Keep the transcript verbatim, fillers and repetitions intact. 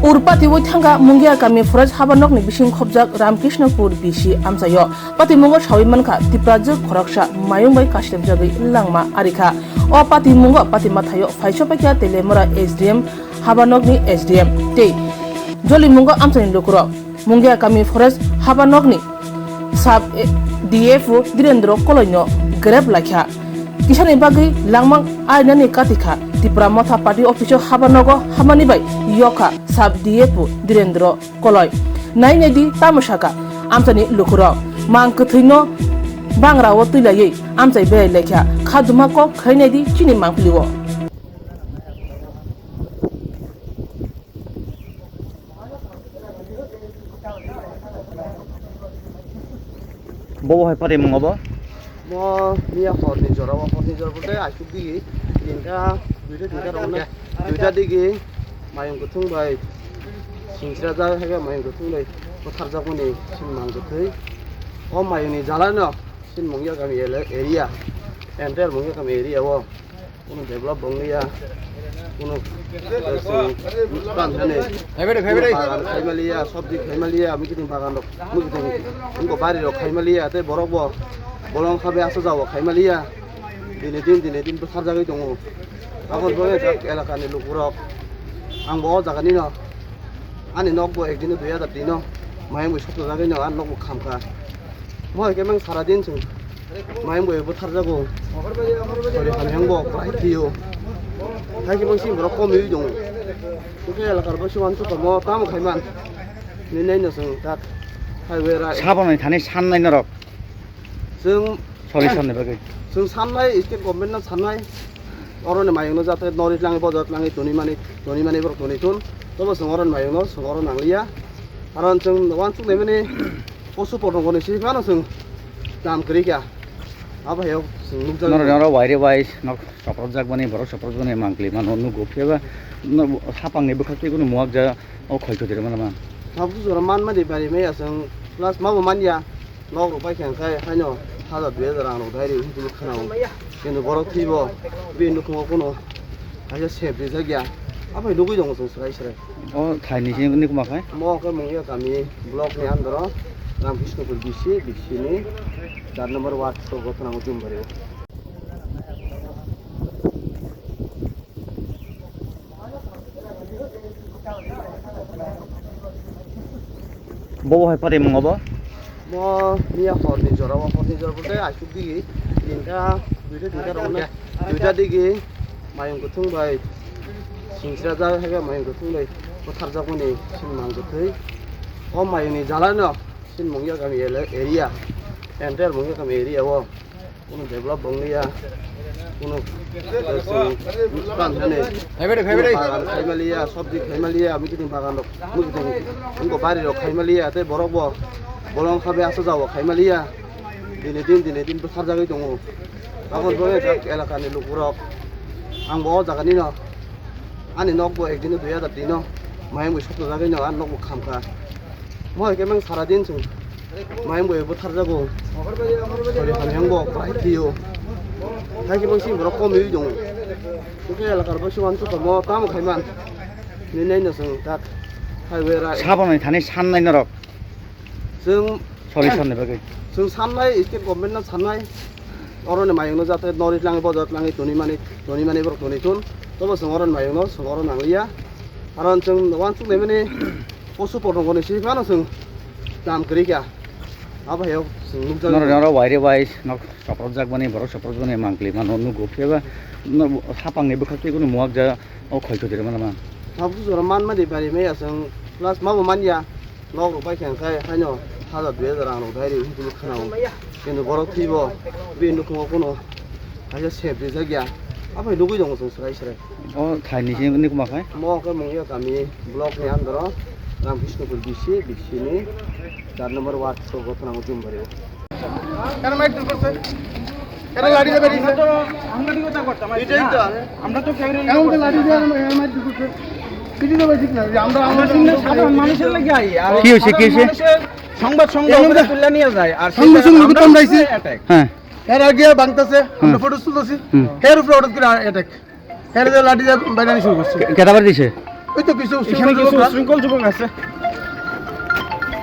Urpati wi thangkha Mungia kami forest habanokni bising khopjak Ramkrishnopur B C amchaio. Patimungo sawi mankha Tiprajwk khoroksa mayung bai kaslepjagwi langma arikha. O patimungo patimathaio phaisopaikha Telemura S D M habanokni S D M tei jolimungo amchaini lukurok. Mungia kami forest habanokni sub D F O Direndro Koloino grep laikha. Kisani bagwi langmang ainani katikha Tipra Motha Party office o habanogo habani bai yokha sub D F O Direndro Koloi. Nai naidi tamo saka amchani lukurok mang kwthwino bangrao twilaiwi amchai berai laikha. Kha duma kok khai naidi chini mangpilio. Bobo hai pari mungo bo? Mo miya horni jora, o horni jora bolte asuk digi tinta, duita tinta rok na, duita digi mayung kuthung bai singsra jak, hai mayung kuthung bai butharjakmani sin mang kuthwi. O mayungni jalano sin mungya kami ele-, area, entire mungya kami area o. Kunu develop wngliya, kunu, eh, chwng nukha hwnwi, kunu bagan khaimaliya, sobji khaimaliya, mwkhitwng bagan rok, mwkhitwng wngkha bari rok khaimaliya, tei borok bo bolong kha bai aswk jagao khaimaliya, dini din, dini din bwtharjagwi tongo. Aboni bagwi jak elakani lukurok, ang bo o jaganino, ani nok bo ekdino dui hazar tino, mayung bai soktojagwi no, ani nok bo khamkha. Moi khe mang sara din chwng. Mayung bai bwtharjago. Sori hamyang bo kwlai thwiyo. Hai khe bangsi borok komiwi tongo. Hwnkhe elakar bangsi uansuk tamo tamo khaiman. Nini naino chwng tak. Hai wera. Saboni thani sannai norok. Chwng solution ni bagwi. Chwng sannai, state government no sannai. Oroni mayungno jate nori tlangwi bojar tlangwi toni mani, toni mani borok toni thun. Tobo chwng oroni mayungno chwng oro nangliya. Karon chwng uansuk naimani posu potongoni simi phano chwng dam kwrwi kha. Abo hai chwng nukjagwi. Norok, norok waire wai nok soprojak bani, borok soprojak bani mangpili mano nugo. Phiya ba no sapangni bwkhak twi kunu muak ja o khoi khoi rwmani man. Tabuk jora man mani bari maya chwng plus ma bo man ya. Nok rok bai khe hwnkhe haino hazar dui hazar rang rok dai ri hwnwi khwnao. Kintu borok thwibo bini nukhungo kuno kaisa sep rijak ya. Aphai nugwi tongo chwng swrai swrai. O thaini sini ni kuma khai? Mo khe mungya kami block ni under o Ramkrishnopur B C, B C ni char number ward o khwnao Jumbari o. Bobo hai pari mungo bo? Mo miya horni jora, o horni jora bolte asuk digi tinta, duita tinta rok na, duita digi mayung kuthung bai singsra jak, hai mayung kuthung bai bwtharjakmani sin mang kwthwi. O mayungni jalano sin mungya kami ele-, area, entire mungya kami area o. Kunu develop wngliya, kunu, eh, chwng nukha hwnwi, kunu bagan khaimaliya, sobji khaimaliya, mwkhitwng bagan rok, mwkhitwng wngkha bari rok khaimaliya, tei borok bo bolong kha bai aswk jagao khaimaliya, dini din, dini din bwtharjagwi tongo. Aboni bagwi jak elakani lukurok, ang bo o jaganino, ani nok bo ekdino dui hazar tino, mayung bai soktojagwino ani nok bo khamkha. Moi khe mang sara din chwng mayung bai bwtharjago. Sori hamyang bo kwlai thwiyo. Hai khe bangsi borok komiwi tongo. Hwnkhe elakar bangsi uansuk tamo tamo khaiman. Nini naino chwng tak hai wera. Saboni thani sannai norok. Chwng solution ni bagwi. Chwng sannai, state government no sannai. Oroni mayungno jate nori tlangwi bojar tlangwi toni mani, toni mani borok toni thun. Tobo chwng oroni mayungno chwng oro nangliya. Karon chwng uansuk naimani posu potongoni simi phano chwng dam kwrwi kha. Abo hai chwng nukjagwi. Norok, norok waire wai nok soprojak bani, borok soprojak bani mangpili mano nugo. Phiya ba no, sapangni bwkhak twi kunu muak ja o khoi khoi rwmani man. Tabuk jora man mani bari maya chwng plus ma bo man ya. Nok rok bai khe hwnkhe haino hazar dui hazar rang rok dai ri hwnwi khwnao. Kintu borok thwibo bini nukhungo kuno kaisa sep rijak ya. Aphai nugwi tongo chwng swrai swrai. O thaini sini kuma khai? Mo khe mungya kami block ni under o Ramkrishnapur BC, BC নি চার নম্বর ওয়ার্ড সংগঠন আমার জুমবাড়ি। কেন মাইক দূর করছে? কেন লাঠি দিয়ে বেরিয়েছে? আমরা তো আঙ্গাটি কথা করতাম, এটাই তো। আমরা তো কেউ কেন ওকে লাঠি দিয়ে আমরা এর মাইক দূর করছে? পিটি দেবে ঠিক না, যে আমরা আমরা আমরা সিংহ সাধারণ মানুষের লাগি আই, আর কি হয়েছে, কি সাধারণ হয়েছে? মানুষের সংবাদ সংগ্রহ এর করে মধ্যে তুলে নিয়ে যায়, আর সংবাদ সেটা সংগ্রহ আমরা করতে আমরা আইছি। Attack। হ্যাঁ। এর আগে ভাঙতেছে, আমরা হুম। ফটো তুলতেছি, হুম। এর উপরে হঠাৎ করে অ্যাটাক। এর যে লাঠি দিয়ে বাইরে শুরু করছে। কে-, কেটা বাড়ি দিছে? ওই তো কিছু এখানে উশৃঙ্খল কিছু যুবকরা। উশৃঙ্খল যুবক আছে।